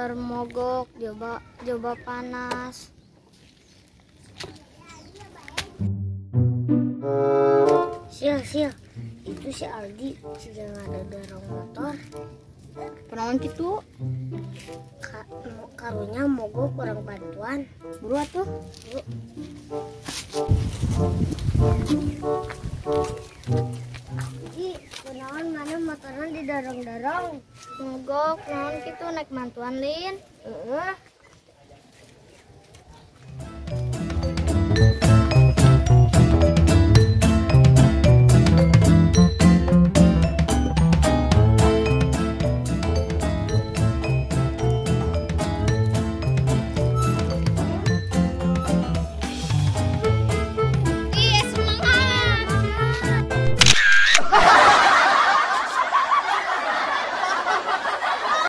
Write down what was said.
Motor mogok, coba coba panas. Sil, sil, itu si Aldi sedang ada dorong motor. Kunaon kitu? Karunya mogok, kurang bantuan. Buru atuh. Buru. Ji, kunaon mana motornya didorong-dorong? Mogok, naon kitu naik bantuan lin? Heeh.